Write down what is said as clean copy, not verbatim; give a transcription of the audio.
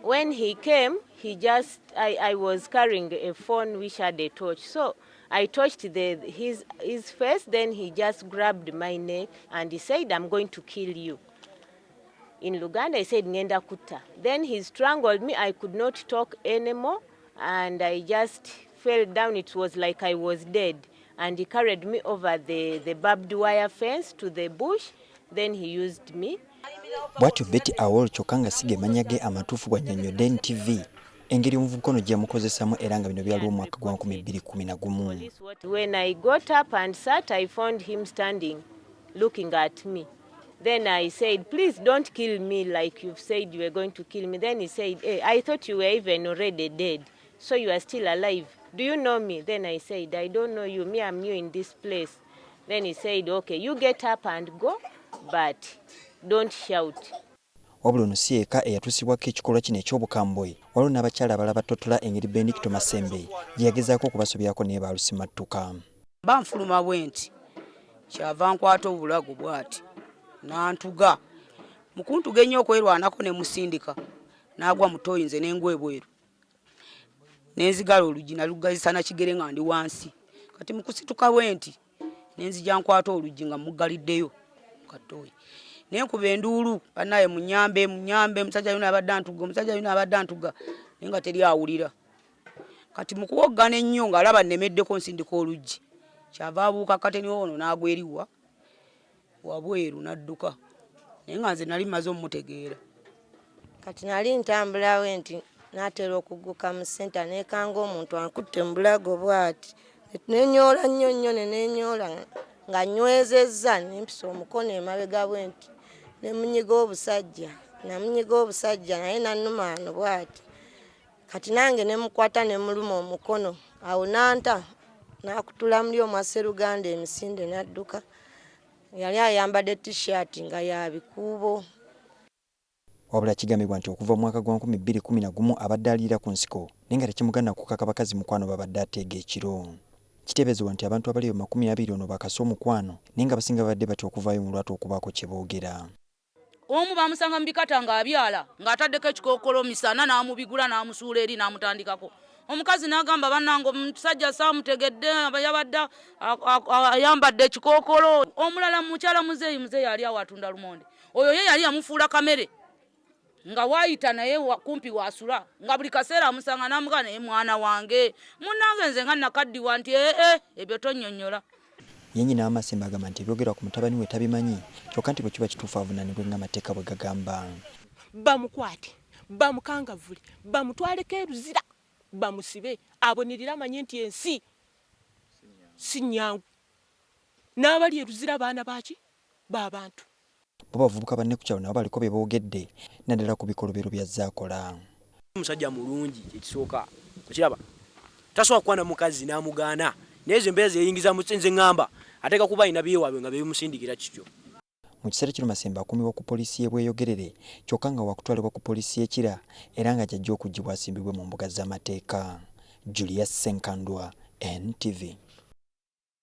When he came, he just, I was carrying a phone which had a torch. So I touched his face, then he just grabbed my neck and he said, "I'm going to kill you." In Luganda, he said, "Ngenda kutta." Then he strangled me. I could not talk anymore and I just fell down. It was like I was dead. And he carried me over the barbed wire fence to the bush. Then he used me. Bw'atyo Betty Awol, kyokka nga si ge mannya ge amatuufu, bw'annyonnyodde NTV engeri omuvubuka ono gye yamukozesamu, era nga bino byaliwo mu mwaka gwa 2011. When I got up and sat, I found him standing, looking at me. Then I said, "Please don't kill me like you've said you were going to kill me." Then he said, "Hey, I thought you were even already dead. So you are still alive. Do you know me?" Then I said, "I don't know you. Me, I'm new in this place." Then he said, "Okay, you get up and go, but don't shout." Wabula ono si yekka eyatuusibwako ekikolwa kino eky'obukambwe. Waliwo n'abakyala abalala battotola engeri Benedicto Masembe gye yagezaako okubasobyako, naye baalusimattuka. Mba nfuluma bwe nti, kyava nkwata obulago bw'ati n'antuga. Mu kuntuga ennyo okwerwanako ne musindika n'agwa mu ttooyi, nze ne ngwa ebweru, nenzigala oluggi, nalugazisa na kigere nga ndi wansi. Kati mu kusituka bwe nti nenzija nkwata oluggi nga muggaliddeyo katooyi, nenkuba enduulu, "Bannaye, munyambe, munyambe, omusajja yuno abadde antuga, omusajja yuno abadde antuga," naye nga teri awulira. Kati mu kuwoggana ennyo ng'alaba nnemeddeko nsindika oluggi, kyava abuuka kateni ono n'agwa eriwa wabweru n'adduka, naye nga nze nali mmaze omutegeera. Kati nali ntambulawo nti naatera okugguka mu center, neekanga omuntu ankutte mu bulago bw'ati, nenyoola nnyo nnyo ne nenyoola nga nywezezza, nempisa omukono emabega bwe nti nemunyiga obusajja, namunyiga obusajja, naye nannuma wano bw'ati. Kati nange nemukwata nemuluma omukono awo, nanta nakutula muli omwa sseruganda emisinde n'adduka. Yali ayambadde T-shirt nga ya bikuubo. Wabula kigambibwa nti okuva mu mwaka gwa 2011 abadde aliira ku nsiko, naye nga tekimugaana kukaka bakazi mukwano babadde ateega ekiro. Kiteeberezebwa nti abantu abali 20 ono bakase omukwano, naye nga basinga babadde batya okuvaayo mu lwatu okubaako kye boogera. Omu bamusanga mu bikata ng'abyala ng'ataddeko ekikookolo misana, n'amubigula n'amusuula eri n'amutandikako. Omukazi n'agamba, "Bannange, omusajja saamutegedde, yabadde ayambadde ekikookolo." Omulala mukyala muzeeyi, muzeeyi ali awo atunda lumonde, oyo ye yali yamufuula kamere nga waayita naye kumpi wasula, nga buli kaseera amusanga n'amugaa, "Naye mwana wange, munnange, nze nga nakaddiwa," nti, "Ee, ebyo tonnyonnyola." Ye nnyina w'Amasembe agamba nti ebyogerwa ku mutabani we tabimanyi, kyokka nti bwe kiba kituufu avunaanibwe ng'amateeka bwe gagamba. Bamukwate, bamukangavvule, bamutwaleko eruzira, bamusibe, abonirire, amanye nti ensi si nnyangu, n'abali eruzira baana baki b'abantu. Bo bavubuka banne ku kyalo nabo baliko bye boogedde, naddala ku bikolobero by'azze akola. Omusajja mulungi ekisooka, okiraba tasobola kukwana mukazi n'amugaana, naye ezo embeera zeyingiza. Nze ŋŋamba ateeka kuba alina byewaabwe nga bebimusindikira kityo. Mu kiseera kino Masembe akuumibwa ku poliisi y'e Bweyogerere, kyokka nga wakutwalibwa ku poliisi y'e Kira, era nga gy'ajja okuggyibwa asimbibwe mu mbuga z'amateeka. Julius Senkandwa, NTV.